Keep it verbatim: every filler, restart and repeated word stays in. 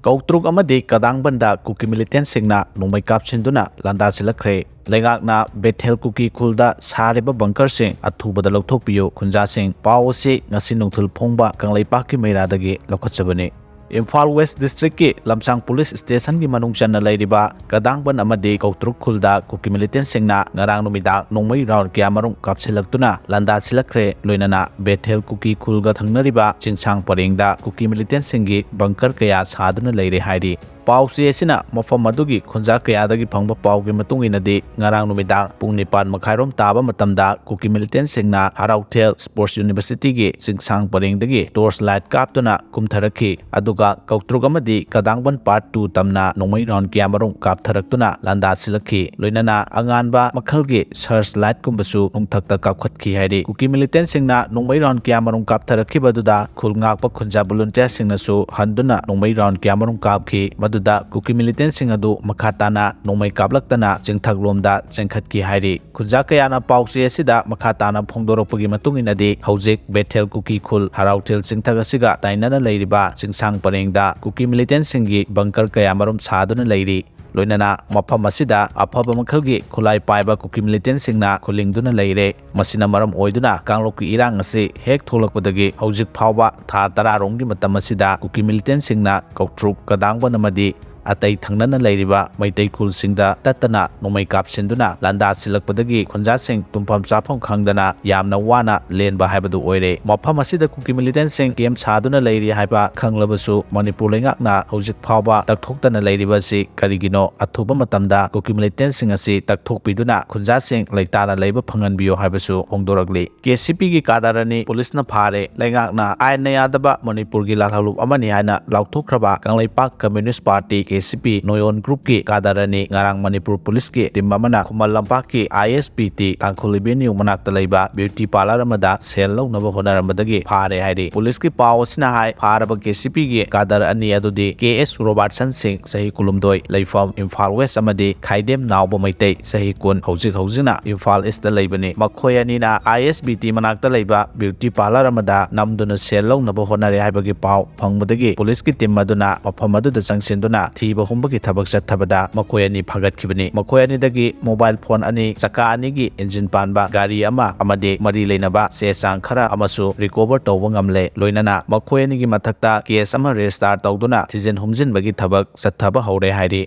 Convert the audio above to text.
ꯀꯧꯇ꯭ꯔꯨꯛ ꯑꯃꯗꯤ ꯀꯗꯥꯡꯕꯟꯗ ꯀꯨꯀꯤ ꯃꯤꯂꯤꯇꯦꯟꯁꯤꯡꯅ ꯅꯣꯡꯃꯩ ꯀꯥꯞꯁꯤꯟꯗꯨꯅ ꯂꯥꯟꯗꯥꯁꯤꯜꯂꯛꯈ꯭ꯔꯦ꯫ ꯂꯩꯉꯥꯛꯅ ꯕꯦꯊꯦꯜ ꯀꯨꯀꯤ ꯈꯨꯜꯗ ꯁꯥꯔꯤꯕ ꯕꯪꯀꯔꯁꯤꯡ ꯑꯊꯨꯕꯗ ꯂꯧꯊꯣꯛꯄꯤꯌꯨ, ꯈꯨꯟꯖꯥꯁꯤꯡ꯫ ꯄꯥꯎ ꯑꯁꯤ ꯉꯁꯤ ꯅꯨꯡꯊꯤꯜ ꯐꯣꯡꯕ ꯀꯪꯂꯩꯄꯥꯛꯀꯤ ꯃꯩꯔꯥꯗꯒꯤ ꯂꯧꯈꯠꯆꯕꯅꯤ꯫ ꯏꯝꯐꯥꯜ ꯋꯦꯁ ꯗꯤꯁꯇ꯭ꯔꯤꯛꯀꯤ ꯂꯝꯁꯥꯡ ꯄꯨꯂꯤꯁ ꯁ꯭ꯇꯦꯁꯟꯒꯤ ꯃꯅꯨꯡ ꯆꯟꯅ ꯂꯩꯔꯤꯕ ꯀꯗꯥꯡꯕꯟ ꯑꯃꯗꯤ ꯀꯧꯇ꯭ꯔꯨꯛ ꯈꯨꯜꯗ ꯀꯨꯀꯤ ꯃꯤꯂꯤꯇꯦꯟꯁꯤꯡꯅ ꯉꯔꯥꯡ ꯅꯨꯃꯤꯗꯥꯡ ꯅꯣꯡꯃꯩ ꯔꯥꯎꯟ ꯀꯌꯥꯃꯔꯨꯝ ꯀꯥꯞꯁꯤꯜꯂꯛꯇꯨꯅ ꯂꯥꯟꯗꯥꯁꯤꯜꯂꯛꯈ꯭ꯔꯦ꯫ ꯂꯣꯏꯅꯅ ꯕꯦꯊꯦꯜ ꯀꯨꯀꯤ ꯈꯨꯜꯒ ꯊꯪꯅꯔꯤꯕ ꯆꯤꯡꯁꯥꯡ ꯄꯔꯦꯡꯗ ꯀꯨꯀꯤ ꯃꯤꯂꯤꯇꯦꯟꯁꯤꯡꯒꯤ ꯕꯪꯀꯔ ꯀꯌꯥ ꯁꯥꯗꯨꯅ ꯂꯩꯔꯦ ꯍꯥꯏꯔꯤ꯫ ꯄꯥꯎꯆꯦ ꯑꯁꯤꯅ ꯃꯐꯝ ꯑꯗꯨꯒꯤ ꯈꯨꯟꯖꯥ ꯀꯌꯥꯗꯒꯤ ꯐꯪꯕ ꯄꯥꯎꯒꯤ ꯃꯇꯨꯡ ꯏꯟꯅꯗꯤ, ꯉꯔꯥꯡ ꯅꯨꯃꯤꯗꯥꯡ ꯄꯨꯡ ꯅꯤꯄꯥꯟ ꯃꯈꯥꯏꯔꯣꯝ ꯇꯥꯕ ꯃꯇꯝꯗ ꯀꯨꯀꯤ ꯃꯤꯂꯤꯇꯦꯟꯁꯤꯡꯅ ꯍꯔꯥꯎꯊꯦꯜ ꯁ꯭ꯄꯣꯔꯠꯁ ꯌꯨꯅꯤꯚꯔꯁꯤꯇꯤꯒꯤ ꯆꯤꯡꯁꯥꯡ ꯄꯔꯦꯡꯗꯒꯤ ꯇꯣꯔꯆ ꯂꯥꯏꯠ ꯀꯥꯞꯇꯨꯅ ꯀꯨꯝꯊꯔꯛꯈꯤ꯫ ꯑꯗꯨꯒ ꯀꯧꯇ꯭ꯔꯨꯛ ꯑꯃꯗꯤ ꯀꯗꯥꯡꯕꯟ ꯄꯥꯔꯠ ꯇꯨ ꯇꯝꯅ ꯅꯣꯡꯃꯩ ꯔꯥꯎꯟ ꯀꯌꯥꯃꯔꯨꯝ ꯀꯥꯞꯊꯔꯛꯇꯨꯅ ꯂꯥꯟꯗꯥꯁꯤꯜꯂꯛꯈꯤ꯫ ꯂꯣꯏꯅꯅ ꯑꯉꯥꯟꯕ ꯃꯈꯜꯒꯤ ꯁꯔꯆ ꯂꯥꯏꯠꯀꯨꯝꯕꯁꯨ ꯅꯣꯡꯊꯛꯇ ꯀꯥꯞꯈꯠꯈꯤ ꯍꯥꯏꯔꯤ꯫ ꯀꯨꯀꯤ ꯃꯤꯂꯤꯇꯦꯟꯁꯤꯡꯅ ꯅꯣꯡꯃꯩ ꯔꯥꯎꯟ ꯀꯌꯥꯃꯔꯨꯝ ꯀꯥꯞꯊꯔꯛꯈꯤꯕ ꯑꯗꯨꯗ ꯈꯨꯜ ꯉꯥꯛꯄ ꯈꯨꯟꯖꯥ ꯚꯣꯂꯨꯟꯇꯤꯌꯔꯁꯤꯡꯅꯁꯨ ꯍꯟꯗꯨꯅ ꯅꯣꯡꯃꯩ ꯔꯥꯎꯟ ꯀꯌꯥꯃꯔꯨꯝ ꯀꯥꯞꯈꯤ꯫ ꯃꯗꯨꯗ ꯀꯨꯀꯤ ꯃꯤꯂꯤꯇꯦꯟꯁꯤꯡ ꯑꯗꯨ ꯃꯈꯥ ꯇꯥꯅ ꯅꯣꯡꯃꯩ ꯀꯥꯞꯂꯛꯇꯅ ꯆꯤꯡꯊꯛꯂꯣꯝꯗ ꯆꯦꯟꯈꯠꯈꯤ ꯍꯥꯏꯔꯤ꯫ ꯈꯨꯟꯖꯥ ꯀꯌꯥꯅ ꯄꯥꯎꯆꯦ ꯑꯁꯤꯗ ꯃꯈꯥ ꯇꯥꯅ ꯐꯣꯡꯗꯣꯔꯛꯄꯒꯤ ꯃꯇꯨꯡ ꯏꯟꯅꯗꯤ, ꯍꯧꯖꯤꯛ ꯕꯦꯊꯦꯜ ꯀꯨꯀꯤ ꯈꯨꯜ ꯍꯔꯥꯎꯊꯦꯜ ꯆꯤꯡꯊꯛ ꯑꯁꯤꯒ ꯇꯥꯏꯅꯅ ꯂꯩꯔꯤꯕ ꯆꯤꯡꯁꯥꯡ ꯄꯔꯦꯡꯗ ꯀꯨꯀꯤ ꯃꯤꯂꯤꯇꯦꯟꯁꯤꯡꯒꯤ ꯕꯪꯀꯔ ꯀꯌꯥꯃꯔꯨꯝ ꯁꯥꯗꯨꯅ ꯂꯩꯔꯤ꯫ ꯂꯣꯏꯅꯅ ꯃꯐꯝ ꯑꯁꯤꯗ ꯑꯐꯕ ꯃꯈꯜꯒꯤ ꯈꯨꯠꯂꯥꯏ ꯄꯥꯏꯕ ꯀꯨꯀꯤ ꯃꯤꯂꯤꯇꯦꯟꯁꯤꯡꯅ ꯈꯨꯜꯂꯤꯡꯗꯨꯅ ꯂꯩꯔꯦ꯫ ꯃꯁꯤꯅ ꯃꯔꯝ ꯑꯣꯏꯗꯨꯅ ꯀꯥꯡꯂꯨꯞꯀꯤ ꯏꯔꯥꯡ ꯑꯁꯤ ꯍꯦꯛ ꯊꯣꯛꯂꯛꯄꯗꯒꯤ ꯍꯧꯖꯤꯛ ꯐꯥꯎꯕ ꯊꯥ ꯇꯔꯥ ꯔꯣꯝꯒꯤ ꯃꯇꯝ ꯑꯁꯤꯗ ꯀꯨꯀꯤ ꯃꯤꯂꯤꯇꯦꯟꯁꯤꯡꯅ ꯀꯧꯇ꯭ꯔꯨꯛ, ꯀꯗꯥꯡꯕꯟ ꯑꯃꯗꯤ ꯑꯇꯩ ꯊꯪꯅꯅ ꯂꯩꯔꯤꯕ ꯃꯩꯇꯩ ꯈꯨꯜꯁꯤꯡꯗ ꯇꯠꯇꯅ ꯅꯣꯡꯃꯩ ꯀꯥꯞꯁꯤꯟꯗꯨꯅ ꯂꯥꯟꯗꯥꯁꯤꯜꯂꯛꯄꯗꯒꯤ ꯈꯨꯟꯖꯥꯁꯤꯡ ꯇꯨꯝꯐꯝ ꯆꯥꯐꯝ ꯈꯪꯗꯅ ꯌꯥꯝꯅ ꯋꯥꯅ ꯂꯦꯟꯕ ꯍꯥꯏꯕꯗꯨ ꯑꯣꯏꯔꯦ꯫ ꯃꯐꯝ ꯑꯁꯤꯗ ꯀꯨꯀꯤ ꯃꯤꯂꯤꯇꯦꯟꯁꯤꯡ ꯀꯦꯝ ꯁꯥꯗꯨꯅ ꯂꯩꯔꯤ ꯍꯥꯏꯕ ꯈꯪꯂꯕꯁꯨ, ꯃꯅꯤꯄꯨꯔ ꯂꯩꯉꯥꯛꯅ ꯍꯧꯖꯤꯛ ꯐꯥꯎꯕ ꯇꯛꯊꯣꯛꯇꯅ ꯂꯩꯔꯤꯕ ꯑꯁꯤ ꯀꯔꯤꯒꯤꯅꯣ? ꯑꯊꯨꯕ ꯃꯇꯝꯗ ꯀꯨꯀꯤ ꯃꯤꯂꯤꯇꯦꯟꯁꯤꯡ ꯑꯁꯤ ꯇꯛꯊꯣꯛꯄꯤꯗꯨꯅ ꯈꯨꯟꯖꯥꯁꯤꯡ ꯂꯩꯇꯥꯅ ꯂꯩꯕ ꯐꯪꯍꯟꯕꯤꯌꯨ ꯍꯥꯏꯕꯁꯨ ꯐꯣꯡꯗꯣꯔꯛꯂꯤ꯫ ꯀꯦ ꯁꯤ ꯄꯤꯒꯤ ꯀꯥꯗꯔ ꯑꯅꯤ ꯄꯨꯂꯤꯁꯅ ꯐꯥꯔꯦ꯫ ꯂꯩꯉꯥꯛꯅ ꯑꯥꯏꯟꯅ ꯌꯥꯗꯕ ꯃꯅꯤꯄꯨꯔꯒꯤ ꯂꯥꯜꯍꯧꯂꯨꯞ ꯑꯃꯅꯤ ꯍꯥꯏꯅ ꯂꯥꯎꯊꯣꯛꯈ꯭ꯔꯕ ꯀꯪꯂꯩꯄꯥꯛ ꯀꯝꯃ꯭ꯌꯨꯅꯤꯁ ꯄꯥꯔꯇꯤ, ꯀꯦ ꯑꯦꯁꯤꯄꯤ ꯅꯣꯌꯣꯟ ꯒ꯭ꯔꯨꯞꯀꯤ ꯀꯥꯗꯔ ꯑꯅꯤ ꯉꯔꯥꯡ ꯃꯅꯤꯄꯨꯔ ꯄꯨꯂꯤꯁꯀꯤ ꯇꯤꯝ ꯑꯃꯅ ꯈꯨꯃꯟ ꯂꯝꯄꯥꯛꯀꯤ ꯑꯥꯏ ꯑꯦꯁ ꯕꯤ ꯇꯤ ꯇꯥꯡꯈꯨꯜ ꯑꯦꯚꯦꯅ꯭ꯌꯨ ꯃꯅꯥꯛꯇ ꯂꯩꯕ ꯕ꯭ꯌꯨꯇꯤ ꯄꯥꯔꯂꯔ ꯑꯃꯗ ꯁꯦꯜ ꯂꯧꯅꯕ ꯍꯣꯠꯅꯔꯝꯕꯗꯒꯤ ꯐꯥꯔꯦ ꯍꯥꯏꯔꯤ꯫ ꯄꯨꯂꯤꯁꯀꯤ ꯄꯥꯎ ꯑꯁꯤꯅ ꯍꯥꯏ, ꯐꯥꯔꯕ ꯑꯦꯁꯤꯄꯤꯒꯤ ꯀꯥꯗꯔ ꯑꯅꯤ ꯑꯗꯨꯗꯤ ꯀꯦ ꯑꯦꯁ ꯔꯣꯕꯥꯔꯠꯁꯟ ꯁꯤꯡ, ꯆꯍꯤ ꯀꯨꯟꯍꯨꯝꯗꯣꯏ, ꯂꯩꯐꯝ ꯏꯝꯐꯥꯜ ꯋꯦꯁ, ꯑꯃꯗꯤ ꯈꯥꯏꯗꯦꯝ ꯅꯥꯎꯕ ꯃꯩꯇꯩ, ꯆꯍꯤ ꯀꯨꯟ, ꯍꯧꯖꯤꯛ ꯍꯧꯖꯤꯛꯅ ꯏꯝꯐꯥꯜ ꯏꯁꯇ ꯂꯩꯕꯅꯤ꯫ ꯃꯈꯣꯏ ꯑꯅꯤꯅ ꯑꯥꯏ ꯑꯦꯁ ꯕꯤ ꯇꯤ ꯃꯅꯥꯛꯇ ꯂꯩꯕ ꯕ꯭ꯌꯨꯇꯤ ꯄꯥꯔꯂꯔ ꯑꯃꯗ ꯅꯝꯗꯨꯅ ꯁꯦꯜ ꯂꯧꯅꯕ ꯍꯣꯠꯅꯔꯦ ꯍꯥꯏꯕꯒꯤ ꯄꯥꯎ ꯐꯪꯕꯗꯒꯤ ꯄꯨꯂꯤꯁꯀꯤ ꯇꯤꯝ ꯑꯗꯨꯅ ꯃꯐꯝ ꯑꯗꯨꯗ ꯆꯪꯁꯤꯟꯗꯨꯅ ꯊꯤꯕ ꯍꯨꯝꯕꯒꯤ ꯊꯕꯛ ꯆꯠꯊꯕꯗ ꯃꯈꯣꯏ ꯑꯅꯤ ꯐꯥꯒꯠꯈꯤꯕꯅꯤ꯫ ꯃꯈꯣꯏ ꯑꯅꯤꯗꯒꯤ ꯃꯣꯕꯥꯏꯜ ꯐꯣꯟ ꯑꯅꯤ, ꯆꯀꯥ ꯑꯅꯤꯒꯤ ꯏꯟꯖꯤꯟ ꯄꯥꯟꯕ ꯒꯥꯔꯤ ꯑꯃ ꯑꯃꯗꯤ ꯃꯔꯤ ꯂꯩꯅꯕ ꯆꯦ ꯆꯥꯡ ꯈꯔ ꯑꯃꯁꯨ ꯔꯤꯀꯣꯚꯔ ꯇꯧꯕ ꯉꯝꯂꯦ꯫ ꯂꯣꯏꯅꯅ ꯃꯈꯣꯏ ꯑꯅꯤꯒꯤ ꯃꯊꯛꯇ ꯀꯦꯁ ꯑꯃ ꯔꯦꯖꯤꯁꯇꯥꯔ ꯇꯧꯗꯨꯅ ꯊꯤꯖꯤꯟ ꯍꯨꯝꯖꯤꯟꯕꯒꯤ ꯊꯕꯛ ꯆꯠꯊꯕ ꯍꯧꯔꯦ ꯍꯥꯏꯔꯤ꯫